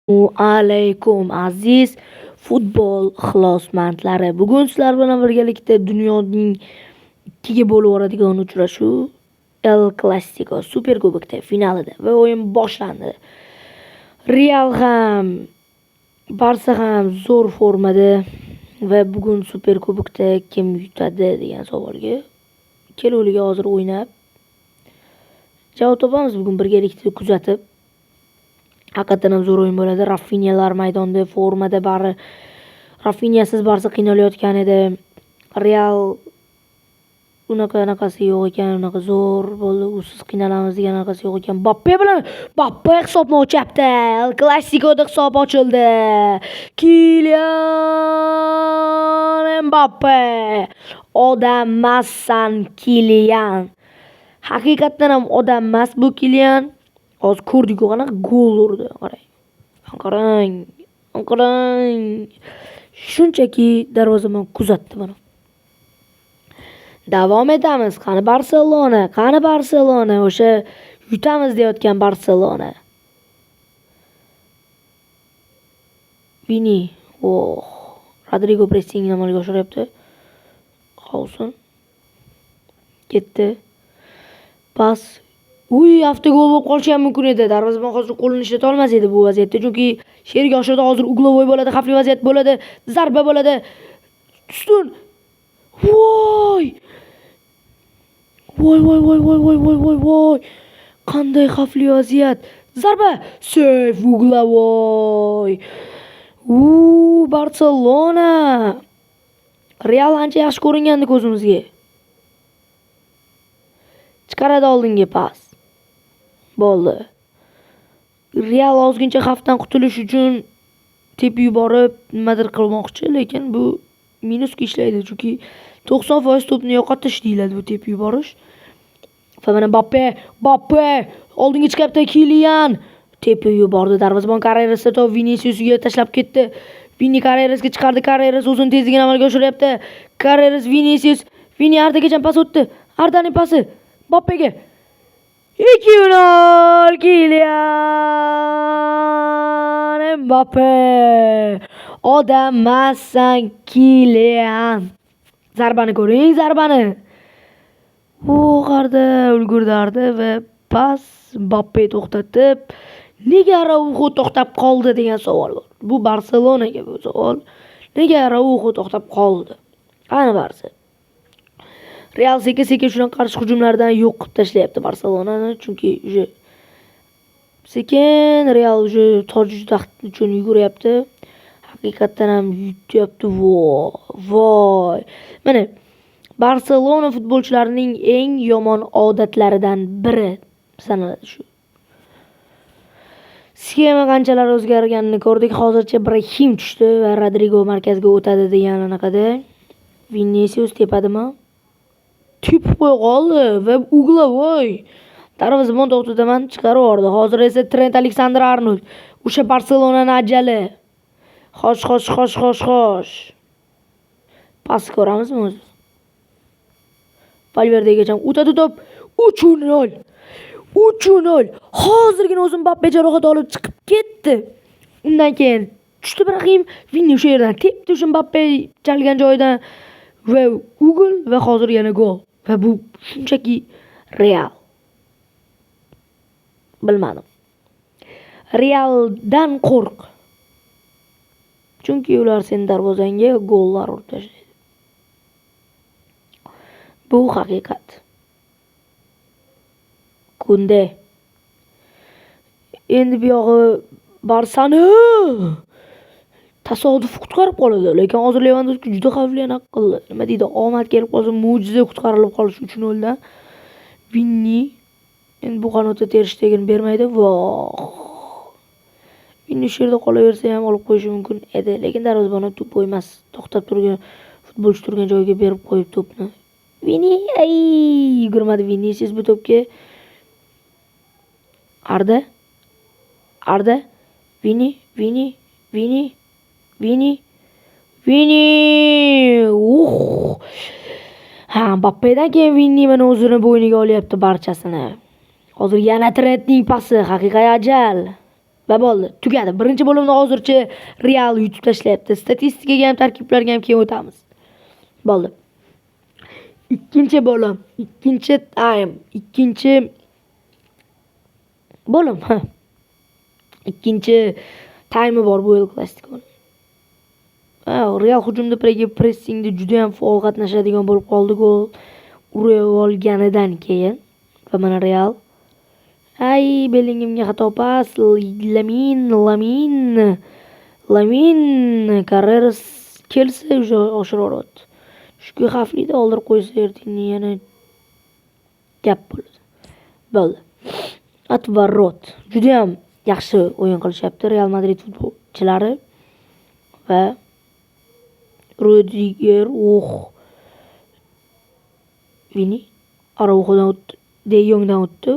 Alaykum aziz futbol ixlosmandlari. Bugun sizlar bilan birgalikda dunyoning ikkiga bo'lib yuboradigan uchrashuv El Clasico Superkubokda finalida va o'yin boshlandi. Real ham, Barsa ham zo'r formada va bugun Superkubokda kim yutadi degan savolga keluvliga hozir o'ynab javob topamiz bugun birgalikda kuzatib. Haqiqatan ham zo'r o'yin bo'ladi. Rafinyalar maydonda, formada bari. Rafinyasiz Barsa qiynalayotgan edi. Real unaqa anaqasi yo'q ekan, unaqa zo'r bo'ldi, usiz qiynalamiz degan anaqasi yo'q ekan. Mbappe bilan Mbappe hisobni ochyapti. El Clasicoda hisob ochildi. Kilian Mbappe. Odammassan Kilian. Haqiqatdan ham odam emas bu Kilian. Hozir ko'rdik-ku qanaqa gol urdi. Qarang. Qarang. Qarang. Shunchaki darvozabon kuzatdi buni. Davom etamiz. Qani Barselona, qani Barselona, o'sha yutamiz deyotgan Barselona. Vini, oh, Rodrigo pressingni amalga oshiryapti. Qolsin. Ketdi. Pas. Uy, avtogol bo'lib qolishi ham mumkin edi. Darvozabon hozir qo'lini ishlata olmas edi bu vaziyatda, chunki sherigi oshirdi. Hozir uglovoy bo'ladi, xavfli vaziyat bo'ladi, zarba bo'ladi. Ustun. Voy! Voy voy voy voy voy voy voy voy. Qanday xavfli vaziyat. Zarba. Seyf uglovoy. U Barselona. Real ancha yaxshi ko'ringandi ko'zimizga. Chiqaradi oldinga pas. Bo'ldi. Real ozgincha xavfdan qutulish uchun tepib yuborib nimadir qilmoqchi, lekin bu minusga ishlaydi, chunki 90% to'pni yo'qotish deyiladi bu tepib yuborish. Va mana Mbappe, Mbappe oldinga chiqyapti, Kilian tepib yubordi. Darvozabon Carrerasda to'p Viniciusga tashlab ketdi. Vini Carrerasga chiqardi. Carreras o'zini tezligini amalga oshiryapti. Carreras Vinicius, Vini Ardagacha pas o'tdi. Ardaning pasi Mbappega. 2-0 Kilian Mbappe. Odammassan Kilian. Zarbani ko'ring, zarbani. Arda ulgurdi Arda va pas Mbappe to'xtatib, nega Araujo to'xtab qoldi degan savol bor. Bu Barselonaga bu savol. Nega Araujo to'xtab qoldi? Qani Barsa? Real sekin-sekin shunaqa qarshi hujumlardan yo'q qilib tashlayapti Barselonani, chunki уже sekin Real уже toj taxt uchun yuguryapti. Haqiqatdan ham yutyapti. Voy, voy. Mana Barselona futbolchilarining eng yomon odatlaridan biri sanaladi shu. Sxema qanchalar o'zgarganini ko'rdik. Hozircha Brahim tushdi va Rodrigo markazga o'tadi degan anaqada. Vinicius tepadimi? Tepib qo'ya qoldi va uglovoy. Darvozabon to'xtataman chiqarib yubordi. Hozir esa Trent Alexander-Arnold. O'sha Barselonani ajali. Xo'sh, xo'sh, xo'sh, xo'sh, xo'sh. Pas ko'ramizmi o'zi? Valverdegacha o'tadi to'p. 3-0. 3-0. Hozirgina o'zi Mbappe jarohat olib chiqib ketdi. Undan keyin tushdi Brahim, Vini o'sha yerdan tepdi o'sha Mbappe chalgan joyidan va ugol va hozir yana gol. Va bu shunchaki Real. Bilmadim. Realdan qo'rq. Chunki ular sen darvozangga gollar urib tashlaydi. Bu haqiqat. Kunde. Endi buyog'i Barsani tasodif qutqarib qoladi, lekin hozir Levandovski juda xavfli anaqa qildi. Nima deydi? Omad kelib qolsa mo'jiza qutqarilib qolish 3-0 dan. Vinni endi bu qanotda Ter Stegen bermaydi. Voh. Vinni shu yerda qolaversa ham olib qo'yishi mumkin edi, lekin darvozabon to'p qo'ymas. To'xtab turgan futbolchi turgan joyiga berib qo'yib to'pni. Vini, ay, yugurmadi Vinicius bu to'pga. Arda. Arda. Vini, Vini, Vini, Vini, Vini. Ha, Mbappedan keyin Vini mana o'zini bo'yniga olyapti barchasini. Hozir yana Trentning pasi, haqiqiy ajal. Va bo'ldi, tugadi. Birinchi bo'limni hozircha Real yutib tashlayapti. Statistikaga ham, tarkiblarga ham keyin o'tamiz. Bo'ldi. Ikkinchi bo'lim, ikkinchi taym, ikkinchi bo'lim, ha. Ikkinchi taymi bor bu El Clasico'ning. Ha, Real hujumda pressingda juda ham faol qatnashadigan bo'lib qoldi gol urib olganidan keyin. Va mana Real. Ay, Bellinghamga xato pas. Lamin, Lamin. Lamin Carreras kelsa o'sha oshirib yuboryapti. Chunki xavflida oldirib qo'ysa ertaga yana gap bo'ladi. Bo'ldi. Отворот. Juda ham yaxshi o'yin qilishyapti Real Madrid futbolchilari va Rudiger, oh. Vini Araujodan o'tdi. De Jongdan o'tdi.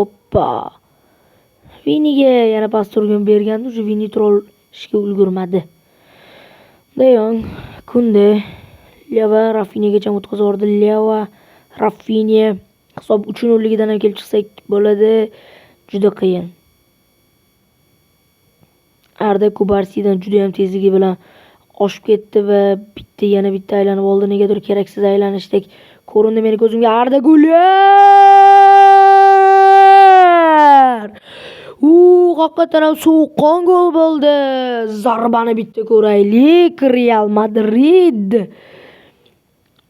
Oppa. Viniga yana pas turgan bergandi, o'sha Vini turishga ulgurmadi. De Jong, Kunde, Leva Rafinhagacha o'tkazib yubordi. Leva, Rafinha hisob 3-0 ligidan ham kelib chiqsak bo'ladi. Juda qiyin. Arda Kubarsidan juda ham tezligi bilan oshib ketdi va bitta yana bitta aylanib oldi. Negadir keraksiz aylanishdek ko'rindi meni ko'zimga. Arda Güler! U haqiqatan ham sovuqqon gol bo'ldi. Zarbani bitta ko'raylik. Real Madrid.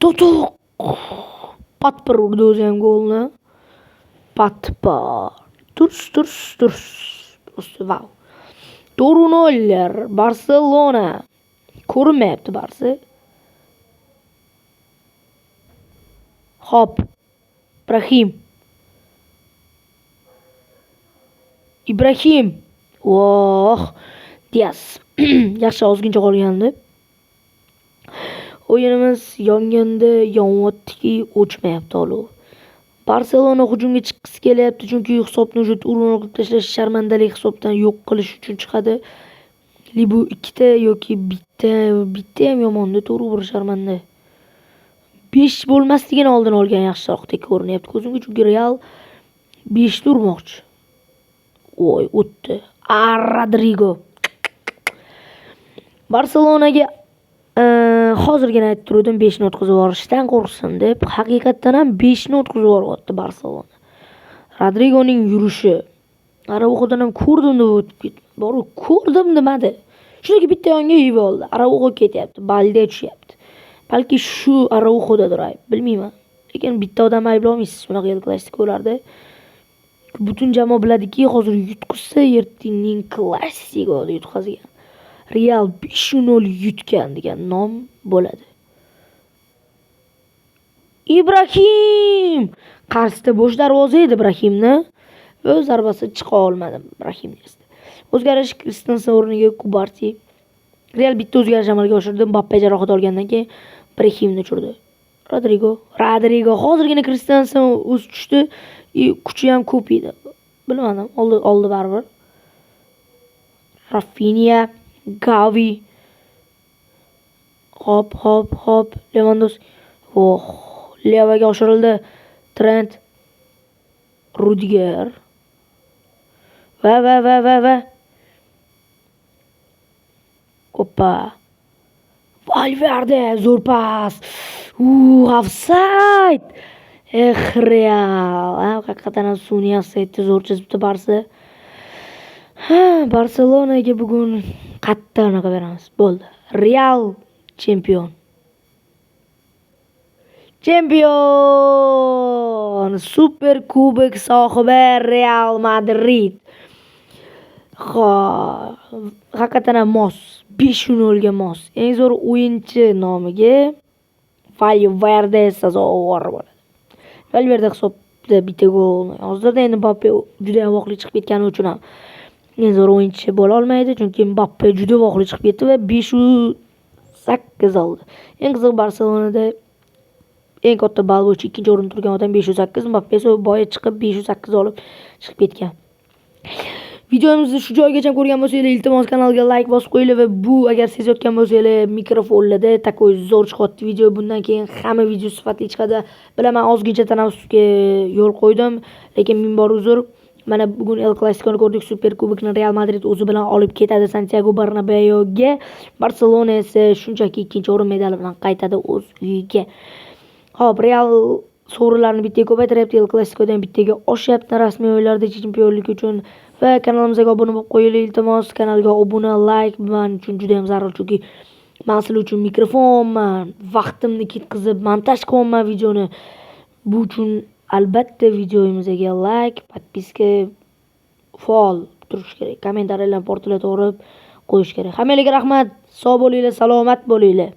To'tiq patpir urdi o'zi ham golni. Patpir. Turs, turs, turs. Просто vau. 4-0 Barselona. Ko'rinmayapti Barsa. Hop. Ibrahim. Ibrahim. Voh. Diaz. Yaxshi ozgincha qolgandi. O'yinimiz yonganda yonyaptiki, o'chmayapti olov. Barselona hujumga chiqqisi kelyapti, chunki hisobni уже 4-0 qilib tashlash sharmandalik hisobdan yo'q qilish uchun chiqadi. Bu ikkita yoki bitta, bitta ham yomonda, to'g'ri bir sharmanda. 5 bo'lmasligini oldini olgan yaxshiroqdek ko'rinyapti ko'zimga, chunki Real 5 ta urmoqchi. Voy, o'tdi. Rodrigo. Barselonaga hozirgina aytib turdim 5 ni o'tkazib yuborishdan qo'rqsin deb. Haqiqatdan ham 5 ni o'tkazib yuboryapti Barselona. Rodrigoning yurishi. Araujodan ham ko'rdim deb o'tib ketdi. Borib ko'rdim demadi. Shunaki bitta yonga yeyib oldi. Araujo ketyapti, Balde tushyapti. Balki shu Araujodadir ayb, bilmayman. Lekin bitta odam aybla olmaysiz bunaqa El Clasico'larda. Butun jamoa biladiki, hozir yutqizsa ertangi Clasico'da yutqazgan. Real 5-0 yutgan degan nom bo'ladi. Ibrahim! Qarshisida bo'sh darvoza edi Ibrahimni. O'z zarbasi chiqa olmadi Ibrahim esa. O'zgarish Kristensen o'rniga Kubarsi. Real bitta o'zgarish amalga oshirdi. Mbappe jarohat olgandan keyin Brahimni tushirdi. Rodrigo, Rodrigo hozirgina Kristensen o'z tushdi. Kuchi ham ko'p edi. Bilmadim, oldi baribir. Rafinha, Gavi. Hop, hop, hop. Lewandowski. Oh, Levaga oshirildi. Trent. Rudiger. Va va va va va. Oppa. Valverde zo'r pas. Offside. Eh, Real. Ha, haqiqatan ham sun'iy offside zo'r chizibdi Barsa. Ha, Barselonaga bugun qattiq anaqa beramiz. Bo'ldi. Real chempion. Chempion! Super kubok sohibi Real Madrid. Xo'p, haqiqatan ham mos. 5-0 ga mos. Eng zo'r o'yinchi nomiga Valverde sazovor bo'ladi. Valverde hisobda bitta gol yozdirdi. Endi Mbappe juda ham vaqtli chiqib ketgani uchun ham eng zo'r o'yinchi bo'la olmaydi, chunki Mbappe juda vaqtli chiqib ketdi va 508 oldi. Eng qizig'i Barselonada eng katta ball bo'yicha ikkinchi o'rinda turgan odam 508, Mbappe esa boya chiqib 508 olib chiqib ketgan. Videomizni shu joygacha ko'rgan bo'lsanglar, iltimos kanalga like bosib qo'yinglar va bu agar sezayotgan bo'lsanglar, mikrofonlarda takoy zo'r chiqyapti video. Bundan keyin hamma video sifatli chiqadi. Bilaman, ozgincha tanaffusga yo'l qo'ydim, lekin ming bor uzr. Mana bugun El Clasico'ni ko'rdik. Superkubokni Real Madrid o'zi bilan olib ketadi Santiago Bernabeuga. Barselona esa shunchaki ikkinchi o'rin medali bilan qaytadi o'z uyiga. Xo'p, Real sovrinlarni bittaga ko'paytiryapti. El Clasico'dan bittaga oshyapti rasmiy o'yinlarda chempionlik uchun. Va kanalimizga obuna bo'lib qo'yinglar, iltimos. Kanalga obuna, like men uchun juda ham zarur, chunki men sizlar uchun mikrofonman, vaqtimni ketkazib montaj qilyapman videoni. Bu uchun albatta videomizga like, подписка faol turishi kerak. Kommentariyalarni portlatib qo'yish kerak. Hammalarga rahmat. Sog' bo'linglar, salomat bo'linglar.